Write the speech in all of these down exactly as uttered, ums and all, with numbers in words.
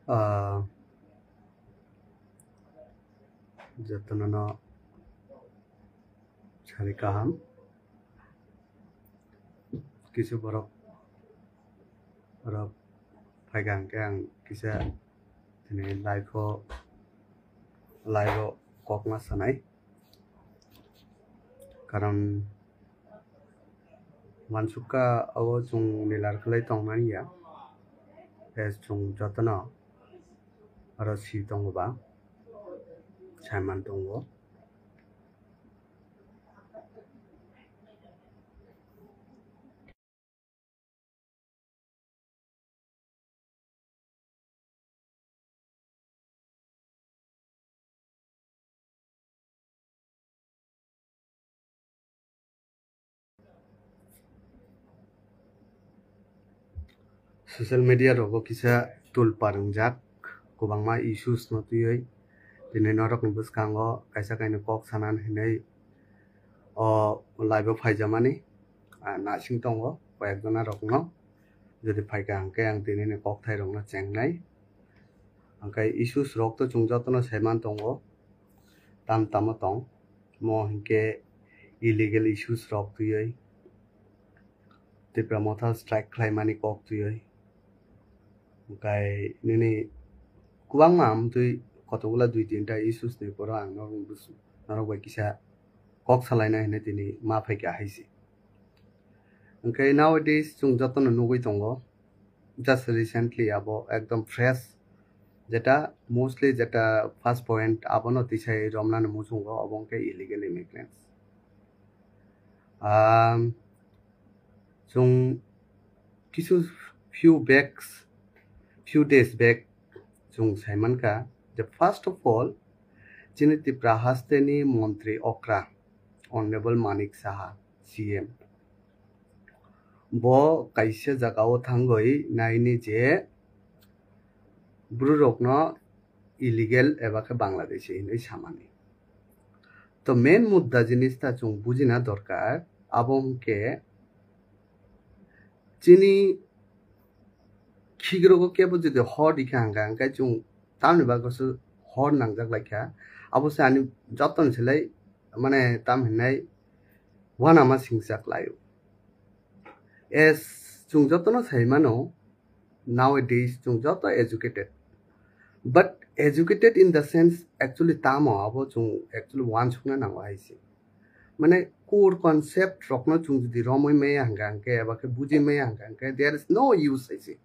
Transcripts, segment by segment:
Ah, jotono no sari kaham. Kisa borok rok phaikha hwnkhe ang kisa tini live o, live o kokma sanai. Karon wansukha abo chwng nilar khlai tongmani ya. Tei chwng jotono aro si tongo ba, saiman tongo. Social media rogo kisa tool parwngjak, kwbangma issues no twiwi tini norokni bwskango kaisa kainwi kok sanani hinwi o live o phaijamani, ah, nasing tongo koyek jona rokno. Jodi phaikha hwnkhe ang tinini kokthai rokno chengnai. Hwnkhe issues rok to chwng jotono saiman tongo, tam tamo tong, mo hinkhe illegal issues rok twiwi Tipra Motha strike khlaimani kok twiwi. Hwnkhe nini kwbangma amtwi kotokgola dui tinta issues ni poro ang norok bus-, norok bai kisa kok salaina hinwi tini ma phaikha hai se. Hwnkhe nowadays chwng jotono nugwi tongo, just recently abo ekdom fresh, jeta mostly jeta first point abono tisai romnani muchungo, obo hwnkhe illegal immigrants. Um, chwng kisu few backs, few days back chwng saimankha je first of all chini Tipra hasteni montri okra Honorable Manik Saha, C M, bo kaisa jagao thangwi naini je bwrwirokno illegal eba khe Bangladeshi hinwi samani. To main mudda jinis ta chwng bujina dorkar, abo hwnkhe chini khigrogo kebo jodi hor rikha hwnkha, hwnkhe chwng tamni bagwi se hor nangjak laikha, abo se ani jotoni se lai mane tam hinai uanama singchak laio. As chwng jotono sai mano, nowadays chwng joto educated. But educated in the sense actually tamo abo chwng actually uansukna nango hai se. Mane core concept rokno chwng jodi romwi maya hwnkha hwnkhe eba khe bujwi maya hwnkha hwnkhe there is no use hai se.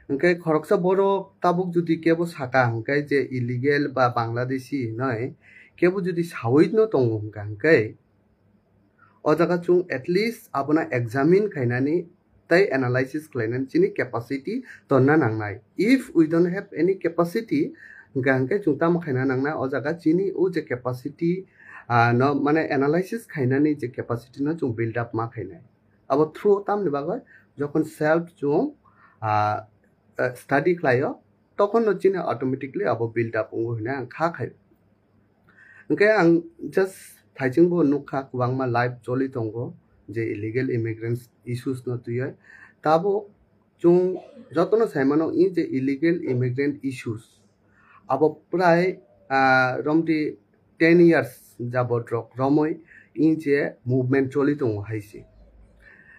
Hwnkhe khoroksa borok tabuk jodi kebo saka hwnkhe je illegal ba Bangladeshi hinwi kebo jodi sawi no tongo hwnkha hwnkhe o jaga chwng at least abono examine khainani tei analysis khlainani chini capacity tonna nangnai. If we don't have any capacity, hwnkha hwnkhe chwng tamo khaina nangnai o jaga chini o je capacity, ah, no, mane analysis khainani je capacity no chwng build up ma khainai. Abo through tamni bagwi jokhon self chwng, ah, eh, study khlaio, tokhon no chini automatically abo build up wngo hinwi ang kha khai. Hwnkhe ang just thaichingbo nukha kwbangma live choli tongo je illegal immigrants issues no twiwi. Tabuk chwng jotono saimano i je illegal immigrant issues abo prai, ah, romdi ten years jabot rok romwi i je movement choli tongo hai se.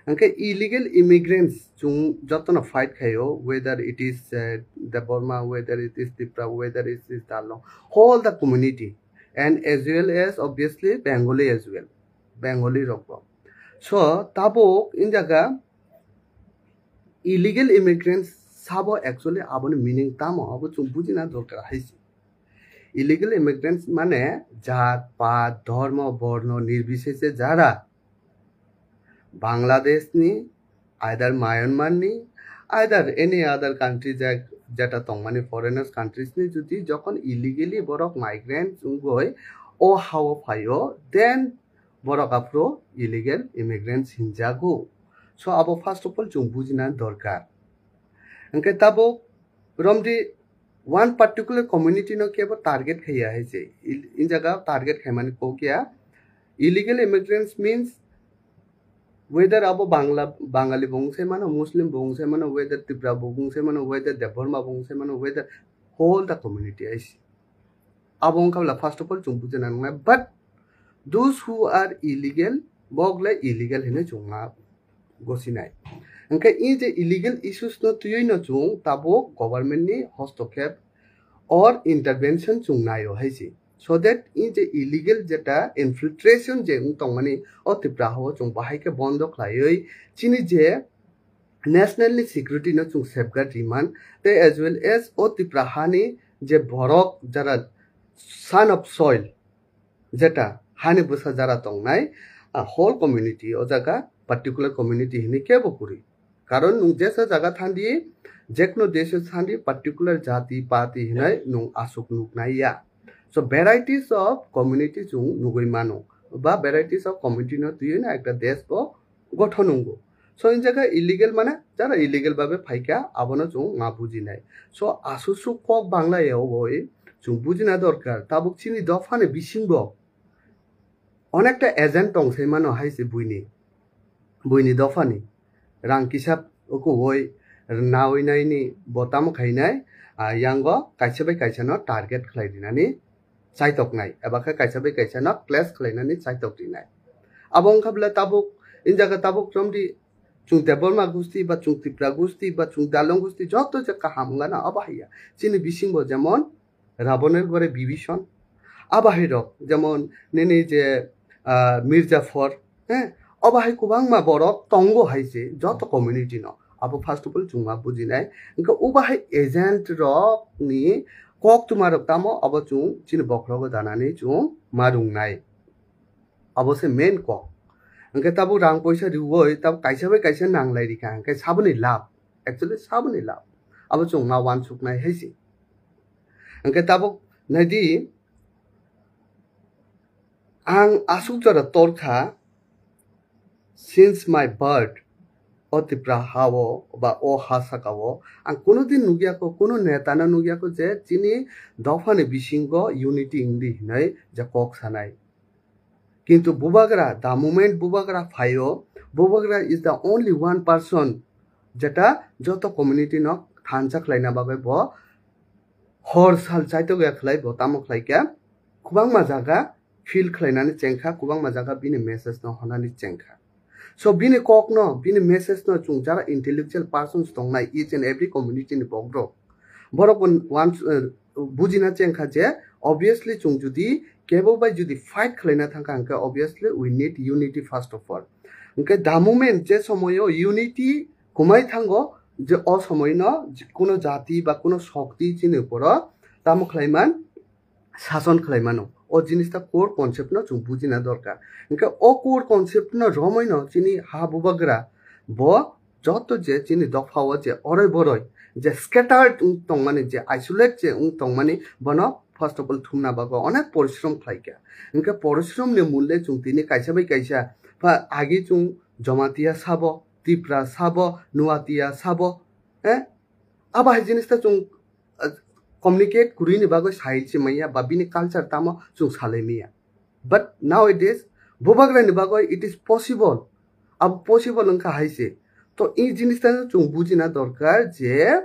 Hwnkhe illegal immigrants chwng jotono fight khaio, whether it is, eh, Debbarma, whether it is Tipra, whether it is Darlong, whole the community, and as well as obviously Bengali as well, Bengali rok bo. So tabuk in jaga illegal immigrants sabo actually aboni meaning tamo abo chwng bujina dorkar hai se. Illegal immigrants mane jat, pat, dhormo, borno nirbisese jara Bangladesh ni, either Myanmar ni, either any other country je-, jeta tongmani foreigners countries ni jodi jokhon illegally borok migrants wngwi o hao phaio, then borok aphuru illegal immigrants hinjago. So abo first of all chwng bujina dorkar. Hwnkhe tabuk romdi one particular community no kebo target khaiya hai se. Il-, in jaga target khaimani kok ya. Illegal immigrants means Whether abo Bangla, Bangali bo wng sai mano, Muslim bo wng sai mano, whether Tripura bo wng sai mano, whether Debbarma bo wng sai mano, whether whole the community, I see. Abo wngkha bwla first of all chwng bujina nangnai, but those who are illegal, bok le illegal hinwi chwng ma gosinai. Hwnkhe i je illegal issues no twiwi no chwng tabuk government ni hostokhep or intervention chwng naio hai se. So that i je illegal jeta infiltration je wng tongmani o Tripura hao chwng bahai khe bondo khlaiwi chini je national ni security no chwng safeguard riman tei as well as o Tripura hani je borok jara son of soil jeta hani bwsa jara tongnai, a whole community o jaga particular community hinwi kebo kwrwi. Karon nwng jesa jaga thandi, jekno desh thandi particular jati pati hinai nwng aswk nuknai ya. So varieties of community chwng nugwi mano, ba varieties of community no twiwi no ekta desh bo gothon wngo. So in jaga illegal mane jara illegal babe phaikha abono chwng ma bujinai. So asusu kok bangla ya oboi chwng bujina dorkar tabuk chini dophani bisingo onekta agent tong sai mano hai se buini, buini dophani rang kisa ukuwoi nawi naini bo tamo khainai, ah, yango kaisa bai kaisa no target khlai dinani chaitoknai eba khe kaisa bai kaisa no clash khlainani chaitok dinai. Abo wngkha bwle tabuk in jaga tabuk chomdi chwng Debbarma gusti ba chwng Tripura gusti ba chwng Dalong gusti joto je kaham wngana abo haiya chini bisingo jemon Rabonor gore Bibhishon, abo hai rok jemon nini je, ah, Mirzaphor, he, abo hai kwbangma borok tongo hai se joto community no. Abo first of all chwng ma bujinai. Hwnkhe ubo hai agent rok ni kok tuma rok tamo abo chwng chini bokhorogo danani chwng ma rungnai. Abo se main kok. Hwnkhe tabuk rang poisa riwoi tabuk kaisa bai kaisa nanglai rikha hwnkhe saboni lab. Actually saboni lab. Abo chwng ma wansuknai hai se. Hwnkhe tabuk naidi, ang aswk jora torkha since my birth o Tripura hao ba o ha sakao ang kuno din nukya kho, kuno neta no nukya kho je chini dophani bisingo unity wngdi hinai je kok sanai. Kintu Bubagra, the moment Bubagra phaio, Bubagra is the only one person jeta joto community no thansa khlaina bagwi bo hor sal chaitok ya khlai bo tamo khlai khe kwbangma jaga feel khlainani chengkha, kwbangma jaga bini message no honani chengkha. So bini kok no, bini message no chwng jara intellectual persons tongnai each and every community ni bokrok, borok bo once, uh, bujina chengkha je obviously chwng jodi kebo bai jodi fight khlaina thangkha hwnkhe obviously we need unity first of all. Hwnkhe the moment je somoyo unity kwmai thango je o somoino kuno jati ba kuno shokti chini uporo tamo khlaiman sason khlai mano. O jinis ta core concept no chwng bujina dorkar. Hwnkhe o core concept no romwi no chini ha Bubagra bo joto je chini dopha o je oroi boroi je scattered wng tongmani, je isolate je wng tongmani, bono first of all thumna bagwi onek porishrom khlai kha. Hwnkhe porishrom ni mulle chwng tini kaisa bai kaisa pha agi chwng Jamatia sabo, Tipra sabo, Nuatia sabo, eh? Abo hai jinis ta chwng, ah, communicate kwrwini bagwi sai se manya ba bini culture tamo chwng salai manya. But nowadays, Bubagrani bagwi it is possible. Abo possible wngkha hai se. To, i jinis ta chwng bujina dorkar je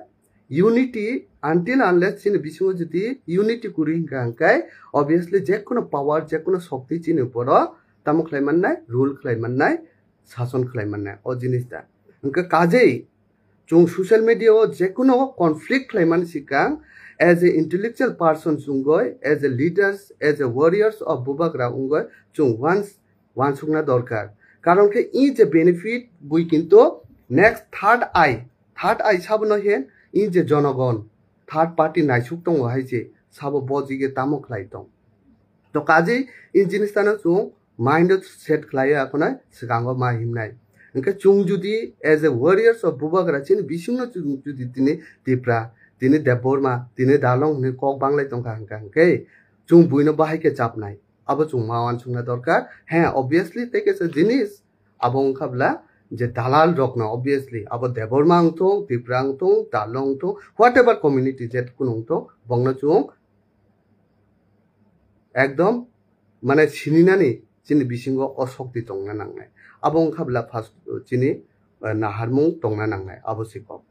unity, until unless chini bisingo jodi unity kwrwi hwnkha hwnkhe, obviously, jekhuno power, jekhuno shokti chini uporo tamo khlai mannai, rule khlai mannai, sason khlai mannai, o jinis ta. Hwnkhe kajei, chwng social media o jekhuno conflict khlaimani swkang, as a intellectual person chwngwi, as a leaders, as a warriors of Bubagra wngwi chwng once wansukna dorkar. Karon khe i je benefit bui kintu next third eye, third eye sabono he i je jonogon, third party naisuk tongo hai je sabo bojige tamo khlai tong. To kajei i jinis tano chwng mind o set khlai ya khwnai swkango ma himnai. Hwnkhe chwng jodi as a warriors of Bubagra chini bisingno chwng jodi tini Tipra, tini Debbarma, tini Dalong hinwi kok banglai tongkha hwnkha hwnkhe chwng buino bahai khe chapnai. Abo chwng ma wansukna dorkar. He, obviously, tei kaisa jinis abo wngkha bwla je dalal rokno, obviously, abo Debbarma wngthung, Tipra wngthung, Dalong wngthung, whatever community je kunu wngthung, bongno chwng ekdom, mane, sininani chini bisingo o shokti tongna nangnai. Abo wngkha bwla first chini, eh, naharmung tongna nangnai, abo se kok.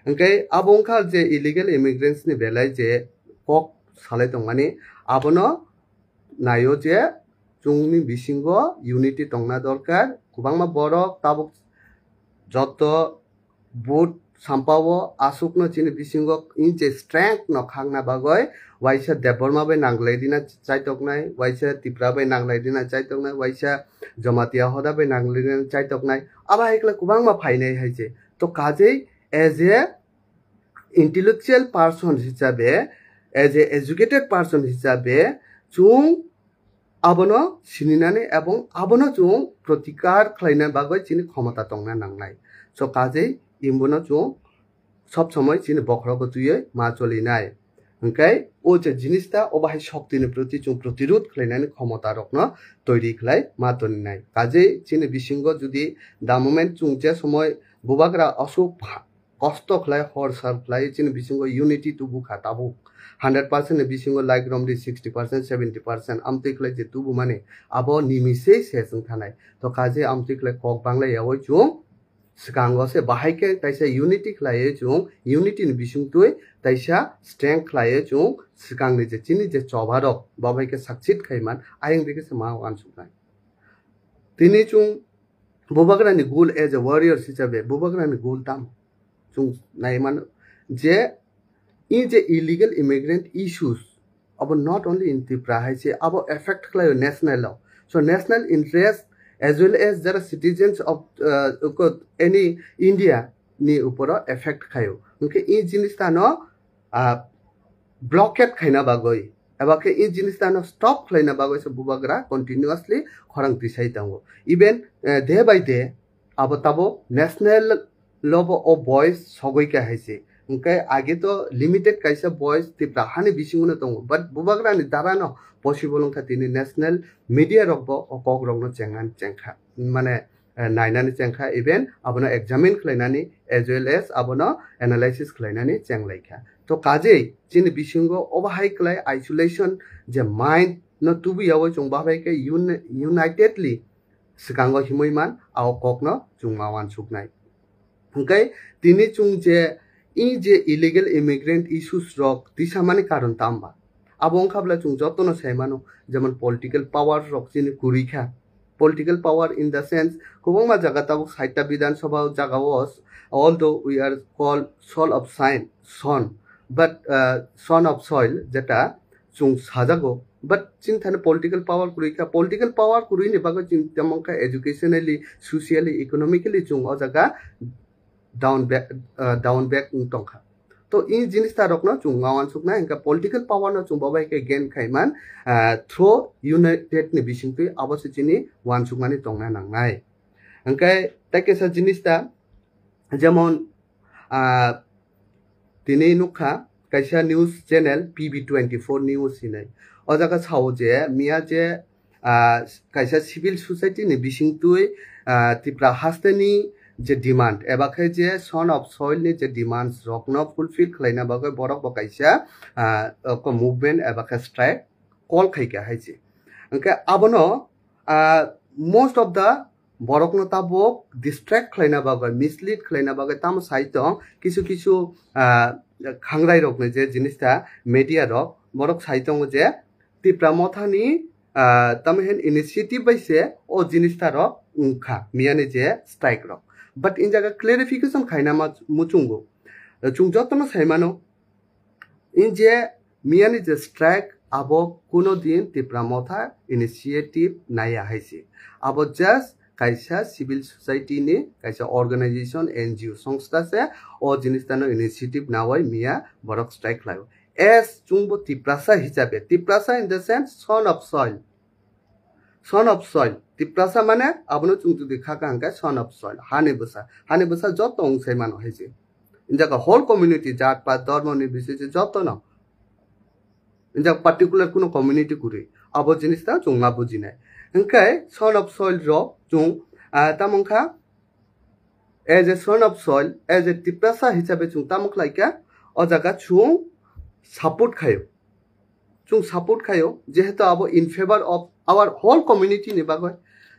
Hwnkhe abo wngkha je illegal immigrants ni belai je kok salai tongmani, abono naio je chwngni bisingo unity tongna dorkar. Kwbangma borok tabuk joto vote sampao aswkno chini bisingo inche strength no khakna bagwi waisa Debbarma bai nanglai rina chaitoknai, waisa Tipra bai nanglai rina chaitoknai, waisa Jamatia hoda bai nanglai rina chaitoknai. Abo hai khlai kwbangma phainai hai se. To kajei as a intellectual person hisabe, as a educated person hisabe, chwng abono sininani ebong abono chwng protikar khlaina bagwi chini khomota tongna nangnai. So kajei imbono chwng sob somoi chini bokhorogo twiwi ma cholinai. Hwnkhe o je jinis ta obo hai shokti ni proti chwng protirod khlainani khomota rokno toiri khlai ma toninai. Kajei chini bisingo jodi the moment chwng je somoi bubagra aswk pha-, kosto khlai, hor sal khlai, chini bisingo unity tubu kha tabuk. Hundred percent ni bisingo like romdi sixty percent, seventy percent amtwi khlai je tubu mani abo nimisei se chwng thanai. To kajei amtwi khlai kok banglai yawi chwng swkango se bahai khe kaisa unity khlaiwi chwng unity ni bisingtwi kaisa strength khlaiwi chwng swkangni je chini je choba rok bo bai khe succeed khaiman ayang dikhe se ma uansuknai. Tini chwng bubagrani goal as a warriors hisabe bubagrani goal tamo? Chwng nai mano je in je illegal immigrant issues abo not only in Tripura hai se abo affect khlaio national law. So national interest as well as jara citizens of, uh, ko-, any India ni uporo affect khaio. Hwnkhe i jinis tano, ah, blockade khaina bagwi eba khe i jinis tano stop khlaina bagwi se bubagra continuously khorang tisai tongo. Even, eh, day by day abo tabo national lobo o voice sogwi kha hai se. Hwnkhe age to limited kaisa voice Tipra hani bisingo no tongo, but bubagrani dara no possible wngkha tini national media rok bo o kok rok no chengna chengkha, mane, eh, nainani chengkha, even abono examine khlainani as well as abono analysis khlainani chenglaikha. To kajei chini bisingo obo hai klai isolation je mind no tubu yawi chwng bahai khe uni-, unitedly swkango himwi man, a o kokno chwng ma uansuknai. Hwnkhe tini chwng je i je illegal immigrant issues rok tisamani karon tamba? Abo wngkha bwla chwng jotono sai mano, jemon political power rok chini kwrwi kha. Political power in the sense, kwbangma jaga tabuk saita Bidhan Sabha jaga o, although we are called soul of sign, son, but, uh, son of soil, jeta chwng sajago, but chini thani political power kwrwi kha. Political power kwrwi ni bagwi chwng tamo kha educationally, socially, economically chwng o jaga down back, uh, down back wng tongkha. To i jinis ta rokno chwng ma uansuknai, hwnkhe political power no chwng bo bai khe gain khaiman, uh, through united ni bisingtwi abo se chini uansukmani tongna nangnai. Hwnkhe tei kaisa jinis ta, jemon, ah, tini nukha kaisa news channel P B twenty-four News hinwi. O jaga sao je miya je, ah, kaisa civil society ni bisingtwi, ah, Tipra haste ni je demand eba khe je son of soil ni je demands rokno fulfill khlaina bagwi borok bo kaisa, ah, ko movement eba khe strike call khai kha hai se. Hwnkhe abono, ah, most of the borokno tabuk distract khlaina bagwi, mislead khlaina bagwi tamo sai tong, kisu kisu, ah, khangrai rokni je jinis ta media rok, borok sai tongo je Tipra Mothani, ah, tamo hen initiative bai se o jinis ta rok wngkha miyani je strike rok. But in jaga clarification khaina ma muchungo. Chwng jotono sai mano, in je miyani je strike abo kuno din Tipra Motha initiative naiya hai se. Abo just kaisa civil society ni kaisa organization, N G O songstha se o jinis tano initiative nawai miya borok strike khlaio. As chwngbo Tiprasa hisabe, Tiprasa in the sense son of soil. Son of soil. Tiprasa mane abono chwng jodi kha kha hwnkhe son of soil. Hani bwsa. Hani bwsa joto wng sai mano hai se. Injak whole community, jat, pat, dhormo ni bisingtwi jotono. Injak particular kuno community kwrwi. Abo jinis ta chwng ma bujinai. Hwnkhe son of soil rok chwng, ah, tamo wngkha as a son of soil, as a Tiprasa hisabe chwng tamo khlai kha, o jaga chwng support khaio. Chwng support khaio, jehetu abo in favor of our whole community ni bagwi.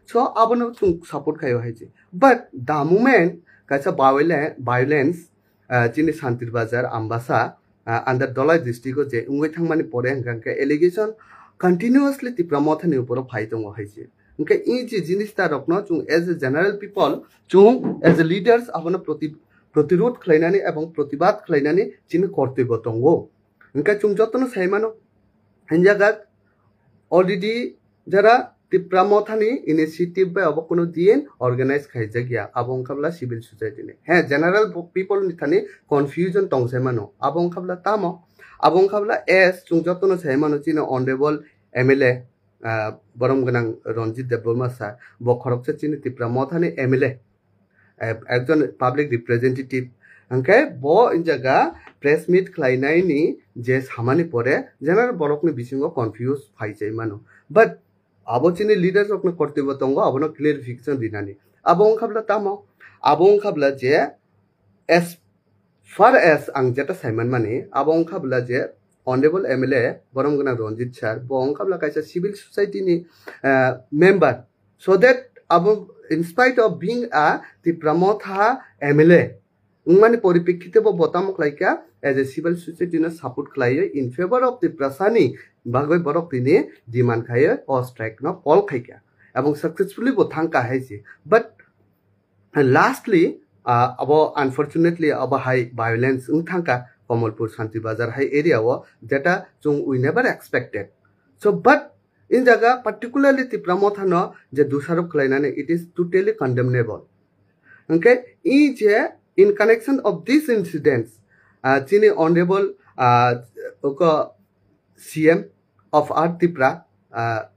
So abono chwng support khaio hai se. But the moment kaisa violence, violence, ah, chini Santir Bazar, Ambasa, ah, under Dholai district o je wngwi thangmani pore hwnkha hwnkhe allegation continuously Tipra Mothani uporo phai tongo hai se. Hwnkhe i je jinis ta rokno chwng as a general people, chwng as a leaders abono proti-, protirod khlainani ebong protibad khlainani chini kortoibo tongo. Hwnkhe chwng jotono sai mano, hinjaga already jara Tipra Mothani initiative bai obo kuno din organize khaijak ya, abo wngkha bwla civil society ni. He, general bo-, people ni thani confusion tong sai mano, abo wngkha bwla tamo, abo wngkha bwla as chwng jotono sai mano chini honorable M L A, ah, borom gwnang Ranjit Debbarma sir, bo khoroksa chini Tipra Mothani M L A, eh, ekjon public representative. Hwnkhe bo jaga press meet khlainaini je samani pore general borokni bisingo confuse phai chai mano. But abo chini leaders rokni kortoibo tongo, abono clarification rinani. Abo wngkha bwla tamo? Abo wngkha bwla je as far as ang jeta saiman mani, abo wngkha bwla je honorable M L A borom gwnang Ranjit sir, bo wngkha bwla kaisa civil society ni, eh, member. So that abo, in spite of being a Tipra Motha M L A, wngmani poripekkite bo bo tamo khlaikha, as a civil society no support khlaiwi in favor of Tiprasani bagwi borok tini demand khaiwi o strike no call khaikha, ebong successfully bo thangkha hai se. But lastly, ah, abo unfortunately abo hai violence wng thangkha Kamalpur Santi Bazar hai area o, jeta chwng we never expected. So, but in jaga particularly Tipra Motha no je dusarop khlainani, it is totally condemnable. Hwnkhe i je in connection of these incidents, ah, chini honorable, ah, oko C M of our Tripura, ah,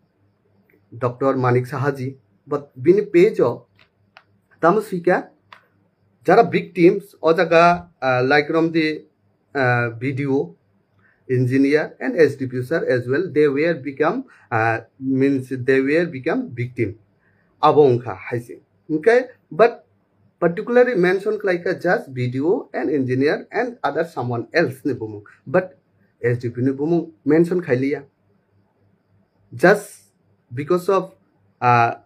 Doctor Manik Sahaji, but bini page o tamo swikha, jara victims o jaga, ah, like romdi, ah, B D O, engineer and S D P O sir as well, they were become, ah, means they were become victim. Abo wngkha hai se. Okay, but particularly mention khlaikha just B D O and engineer and other someone else ni bumung, but S D P O ni bumung mention khailiya. Just because of, ah,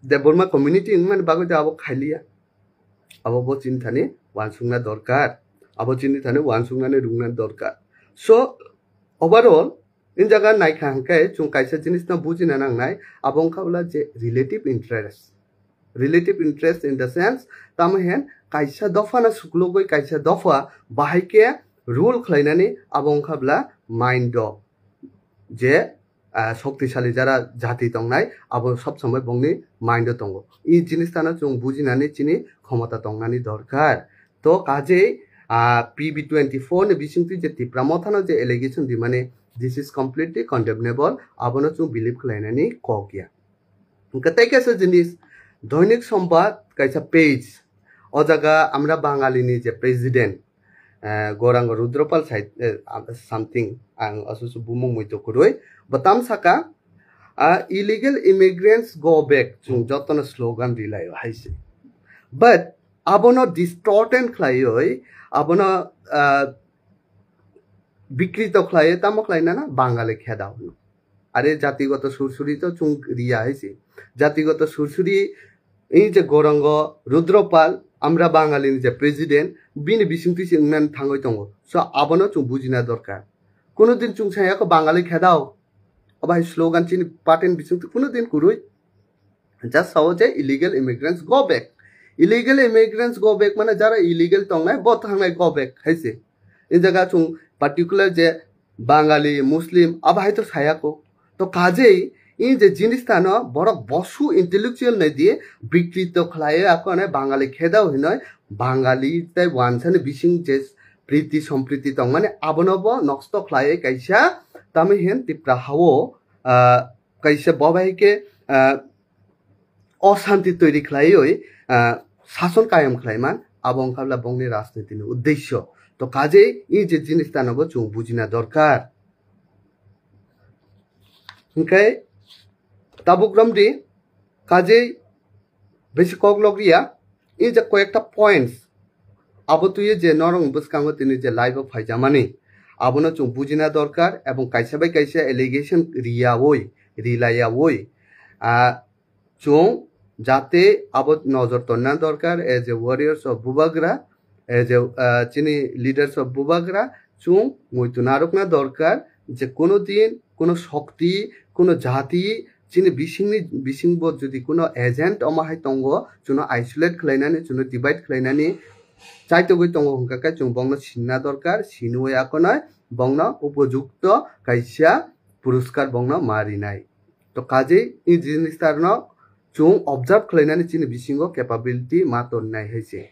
Debbarma community wngmani bagwi da abo khailiya. Abo bo chini thani wansukna dorkar. Abo chini thani wansuknani rwngna dorkar. So, overall, in jaga naikha hwnkhe chwng kaisa jinisno bujina nangnai, abo wngkha bwla je relative interest. Relative interest in the sense, tamo hen kaisa dophano suklugwi kaisa dopha bahai khe rule khlainani, abo wngkha bwla mind o je, ah, shoktisali jara jati tongnai, abo sob somoi bongni mind o tongo. I jinis tano chwng bujinani chini khomota tongnani dorkar. To kajei, ah, P B twenty-four ni bisingtwi je Tipra Mothano je allegation rimani, this is completely condemnable, abono chwng believe khlainani kok ya. Hwnkhe tei kaisa jinis, Doinik Sombad kaisa page, o jaga Amra Bangali ni je president, eh, Gorang Rudropal side, eh, something, ang asusu bumung muitu kwrwi, bo tam saka, ah, "Illegal immigrants go back," chwng jotono slogan rilaio hai se. But abono distorted khlaiwi, abono, ah, bikrito khlaiwi, tamo khlainana Bangali kheda hwno. Are jatigoto sursuri to chwng riya hai se. Jatigoto sursuri, ei je Gorango Rudropal, Amra Bangali ni je president, bini bisingtwi se wngnan thangwi tongo. So, abono chwng bujina dorkar. Kuno din chwng saya ko Bangali khedao. Obo hai slogan chini party ni bisingtwi kuno din kwrwi. Just sao je illegal immigrants go back. Illegal immigrants go back mane jara illegal tongnai bo thangnai go back hai se. Ei jaga chwng particular je Bangali, Muslim, abo hai to saya ko. To kajei, i je jinis tano borok bosu intellectual nai di, bikrito khlai ako ne Bangali khedao hinoi, Bangali tai wansani bising je priti sompriti tongmani abono bo nosto khlai kaisa, tamo hin Tipra hao, ah, kaisa bo bai khe, ah, oshanti toiri khlaiwi, ah, sason kayam khlaiman, abo wngkha bwla bongni rajniti ni uddesyo. To kajei i je jinis tano bo chwng bujina dorkar. Hwnkhe tabuk romdi kajei besi kok lok riya, i je koyekta points abo twiwi je norok bwskango tini je live o phaijamani, abono chwng bujina dorkar, ebong kaisa bai kaisa allegation riyawi, rilayawi, ah, Chwng jate abo nojor tonna dorkar, as a warriors of Bubagra, as a, ah, chini leaders of Bubagra, chwng muitu narwkna dorkar je kuno din, kuno shokti, kuno jati, chini bisingni, bisingbo jodi kuno agent omo hai tongo, chwngno isolate khlainani, chwngno divide khlainani chaitogwi tongo hwnkha khe chwng bongno sinna dorkar, sinwi akonai bongno upojukto kaisa puruskar bongno ma rinai. To kajei i jinis tarno chwng observe khlainani chini bisingo capability ma tonnai hai se.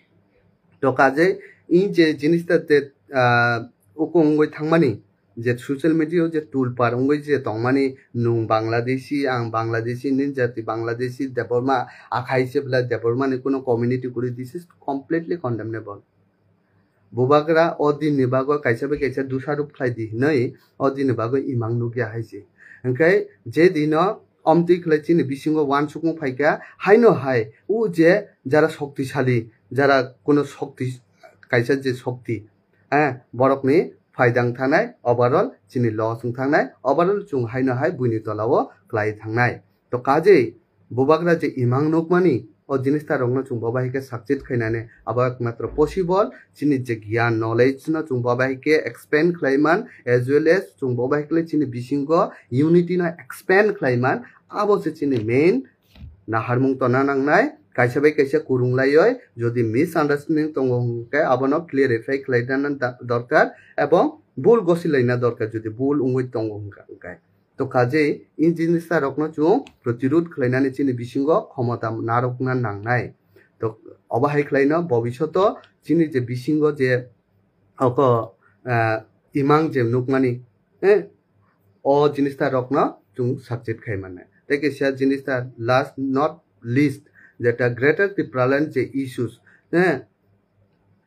To kajei i je jinis ta te, ah, uko wngwi thangmani, je social media o je tool par wngwi je tongmani, nwng Bangladeshi, ang Bangladeshi, nini jati Bangladeshi, Debbarma, akhai se bwlai Debbarma ni kuno community kwrwi, this is completely condemnable. Bubagra o din ni bagwi kaisa bai kaisa dusarop khlai di hinwi o din ni bagwi imang nukya hai se. Hwnkhe je dino omtwi khlai chini bisingo wansukmung phaikha, haino hai o je jara shoktisali, jara kuno shokti, kaisa je shokti, eh, borokni phaidang thanai, overall chini loss wng thangnai, overall chwng haino hai buini tolao klai thangnai. To kajei Bubagra je imang nukmani, o jinis ta rokno chwng bo bahai khe succeed khainani abo ekmatro possible. Chini je giyan, knowledge no chwng bo bahai khe expand khlaiman, as well as chwng bo bahai khe chini bisingo unity no expand khlaiman, abo se chini main naharmung tona nangnai. Kaisa bai kaisa kwrwng laioi jodi misunderstanding tongo hwnkhe abono clarify khlaina da-, dorkar, ebong bul gosilaina dorkar jodi bul wngwi tongo hwnkha hwnkhe. To kajei i jinis ta rokno chwng protirod khlainani chini bisingo khomota narwkna nangnai. To obo hai khlaino bobishoto chini je bisingo je oko, ah, imang je nukmani, eh, o jinis ta rokno chwng succeed khai mannai. Tei kaisa jinis ta last not least, jeta Greater Tipraland je issues, eh,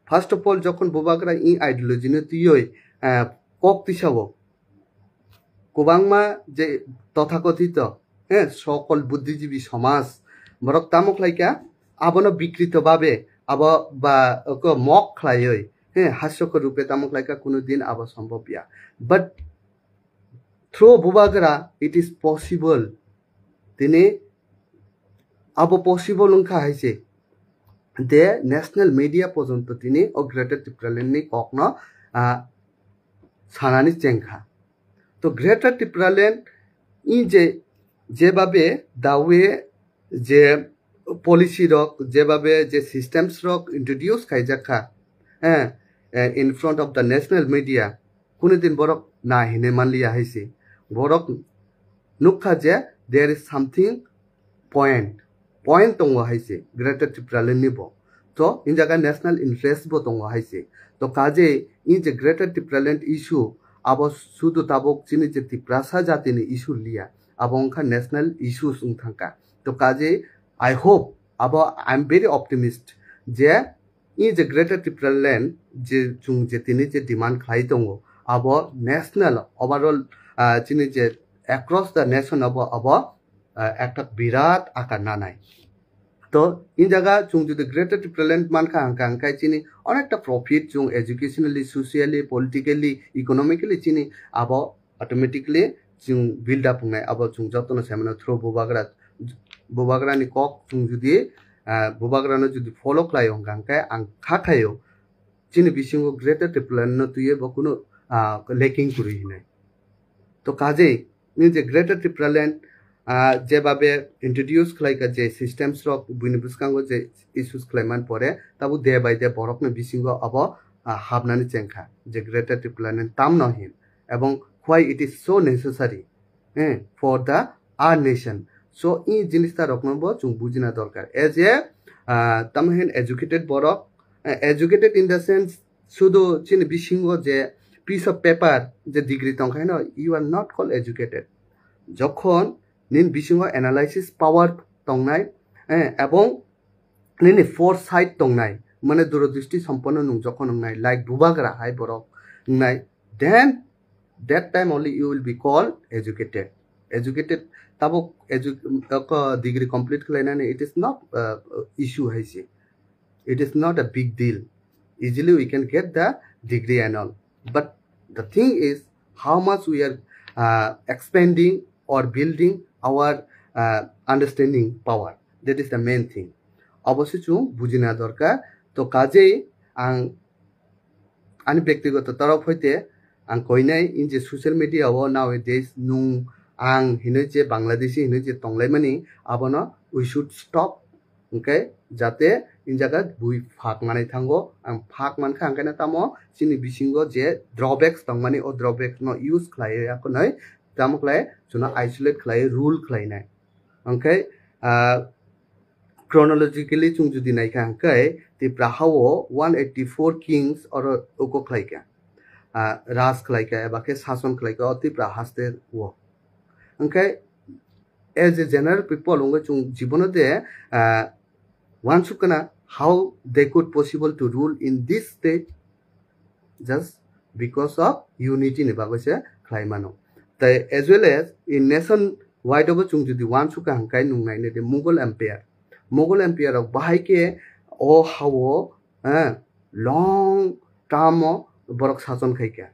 first of all, jokhon Bubagra i ideology no twiwi, eh, kok tisao, kwbangma je tothakothito, eh, sokol buddhijibi somaj, borok tamo khlaikha, abono bikrito babe, abo ba, oko mok khlaiwi, eh, hasyokor rupe tamo khlaikha, kuno din abo sombhob ya. But through Bubagra, it is possible. Tini abo possible wngkha hai se. De national media porjonto tini o Greater Tipraland ni kokno, ah, sanani chengkha. To Greater Tipraland i je, jebabe dawe je policy rok, jebabe je systems rok introduce khaijak kha, eh, eh, in front of the national media, kunu din borok na hine manliya hai se. Borok nukha je there is something point, point tongo hai se Greater Tipraland ni bo. To in jaga national interest bo tongo hai se. To kaje in je Greater Tipraland issue abo sudu tabuk chini je Tiprasa jati ni issue liya, abo wngkha national issues wng thangkha. To kaje I hope abo, I am very optimist je in je Greater Tipraland je chwng je tini je demand khlai tongo abo national overall, ah, chini je across the nation abo, abo, ah, ekta birat akar nanai. To in jaga chwng jodi Greater Tipraland mankha hwnkha hwnkhe chini onekta profit chwng educationally, socially, politically, economically chini abo automatically chwng build up wngnai, abo chwng jotono sai mano through Bubagra, Bubagra ni kok chwng jodi, ah, Bubagra no jodi follow khlai hwnkha hwnkhe ang kha khaio chini bisingo Greater Tipraland no twiwi bo kunu, ah, lacking kwrwi hinwi. To kaje nini je Greater Tipraland, ah, jebabe introduce khlaika je systems rok buini bwskango je issues khlaiman pore, tabuk day by day borokni bisingo abo, ah, hapnani chengkha je Greater Tipraland tamno hin, ebong why it is so necessary, eh, for the our nation. So i jinis ta rokno bo chwng bujina dorkar. As a, ah, tamo hin educated borok, eh, educated in the sense sudu chini bisingo je piece of paper je degree tongkha hino, you are not called educated. Jokhon nini bisingo analysis power tongnai, eh, ebong nini foresight tongnai, mane durodristi somponno nwng jokhon wngnai, like Bubagra hai borok wngnai, then that time only you will be called educated. Educated, tabuk edu-, oko degree complete khlainani, it is not, uh, issue hai se. It is not a big deal. Easily we can get the degree and all. But the thing is, how much we are, uh, expanding or building our, uh, understanding power, that is the main thing. Abo se chwng bujina dorkar. To kajei ang ani bektigoto torof hoite ang koinai in je social media o nowadays nung ang hinoi je Bangladeshi hinoi je tonglaimani, abono we should stop. Hwnkhe jate in jaga bui phak manai thango, ang phak mankha, hwnkhe tamo chini bisingo je drawbacks tongmani, o drawbacks no use khlai ya khwnai, tamo khlai chwngno isolate khlai, rule khlainai. Hwnkhe, ah, chronologically chwng jodi naikha hwnkhe Tipra hao one eighty four kings oro uko khlaikha, ah, raj khlaikha eba khe sason khlaikha o Tipra haste o. Hwnkhe as a general people wngwi chwng jibono de, ah, uansuk kana how they could possible to rule in this state, just because of unity ni bagwi se khlai mano. Tai as well as in nation wide obo chwng jodi uansuk ka hwnkhe nung nainai de Mughal Empire. Mughal Empire rok bahai khe o hao, eh, long term o borok sason khaikha.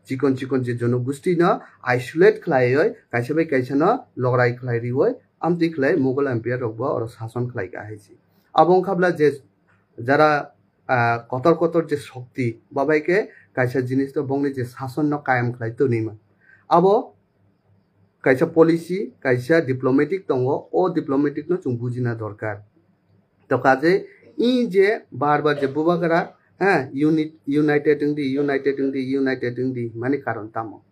Chikon chikon je jonogosti no isolate khlaiwi kaisa bai kaisa no lograi khlai riwi amtwi khlai Mughal Empire rok bo oro sason khlaikha hai se. Abo wngkha bla je jara, ah, kotor kotor je shokti, babai khe kaisa jinis no bongni je sason no kayam khlai tonwi man. Abo kaisa policy, kaisa diplomatic tongo, o diplomatic no chwng bujina dorkar. To kaje i je bar bar je bubagra, ha, unit, united wngdi, united wngdi, united wngdi, mani karon tamo?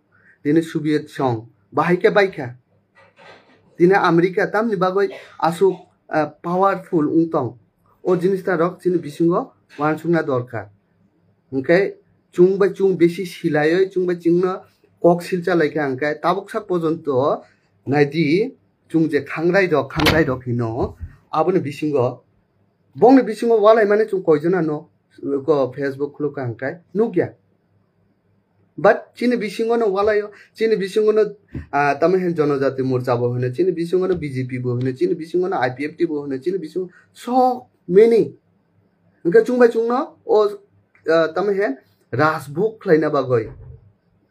Tini Soviet Song bahai khe baikha. Tini America tamni bagwi aswk, ah, powerful wng tong? O jinis ta rok chini bisingo uansukna dorkar. Hwnkhe chwng bai chwng besi silaiwi chwng bai chwngno kok silcha laikha hwnkhe tabuk sak pojonto naidi chwng je khangrai rok, khangrai rok hino aboni bisingo, bongni bisingo walai mani chwng koijona no ko Facebook khulukha hwnkhe nukya. But chini bisingo no walaio, chini bisingo no, ah, tamo hen Jonojati Morcha bo hino, chini bisingo no B J P bo hino, chini bisingo no I P F T bo hino, chini bisingo so many. Hwnkhe chwng bai chwngno o, ah, tamo hen rajbuk khlaina bagwi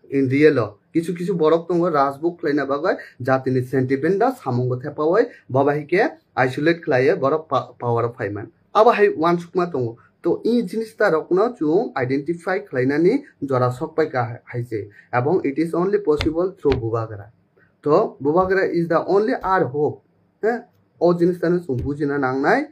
in real o kisu kisu borok tongo, rajbuk khlaina bagwi jatini sentiment da samungo thepawi baba hai khe isolate khlaiwi borok pa-, power o phaiman. Abo hai uansukma tongo. To i jinis ta rokno chwng identify khlainani jora sok pai ka hai se. Ebong it is only possible through Bubagra. To Bubagra is the only our hope. He? O jinis ta no chwng bujina nangnai.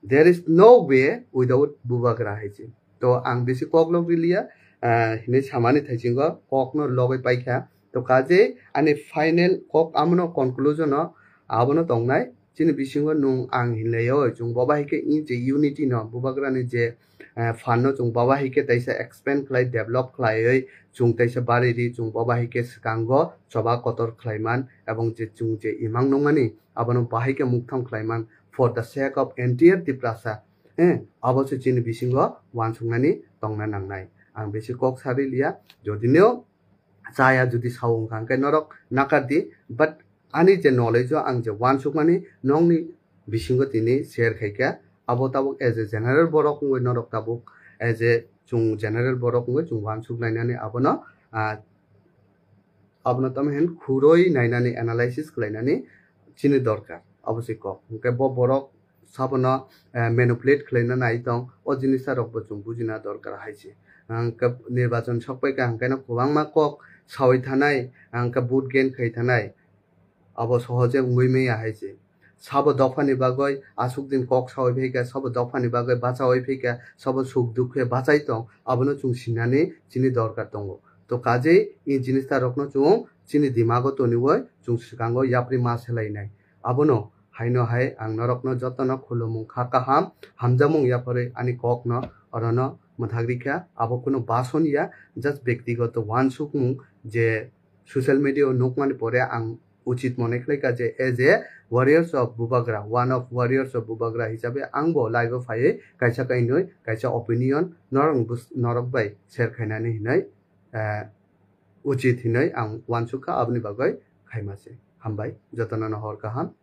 There is no way without Bubagra hai se. To ang bisi kok log liya, ah, hinwi samani thaisingo kok no logwi paikha. To kaje ani final kok amono conclusion o abono tongnai. Chini bisingo nung ang hinlaio, chwng boba hai khe in je unity no, Bubagrani je, eh, fund no chwng boba hai khe taisa expand khlai, develop khlaiwi chwng taisa bari ri, chwng boba hai khe swkango choba kotor khlaiman, ebong je chwng je imang nungmani, abono bahai khe muktham khlaiman for the sake of entire Tiprasa. Eh, abo se chini bisingo uansuknani tongna nangnai. Ang bisi kok sari liya, jodinio chaya jodi sao wngkha hwnkhe norok nakar di, but ani je knowledge o ang je uansukmani nokni bisingo tini share khaikha, abo tabuk as a general borok wngwi norok tabuk as a chwng general borok wngwi chwng uansuk lainani abono, ah, abono tamo hen khuroi nainani analysis khlainani chini dorkar, abo se kok. Hwnkhe bo borok sabono, eh, manipulate khlaina nai tong, o jinisa rok bo chwng bujina dorkar hai se. Ang khe nirbachon sok pai kha, ang khe no kwbangma kok sawi thanai, ang khe vote gain khai thanai, abo sohoje wngwi maya hai se. Sabo dophani bagwi aswk din kok sawi phai kha, sabo dophani bagwi bachawi phai kha, sabo suk dukhe bachai tong, abono chwng sinani chini dorkar tongo. To kajei i jinisa rokno chwng chini dimago toniwi chwng swkango yapri ma selainai. Abono haino hai ang norokno jotono khulumung kha kaham, hamjakmung yapharwi ani kokno orono mwthagri kha. Abo kunu bason ya, just bektigoto uansukmung je social media o nukmani pore ang uchit mone khlai kha je as a warriors of Bubagra, one of warriors of Bubagra hisabe ang bo live o phaiwi kaisa kainwi kaisa opinion norok bus-, norok bai share khainani hinwi, eh, uchit hinwi ang uansuk kha, aboni bagwi khaima se. Hambai, jotono no hor kaham,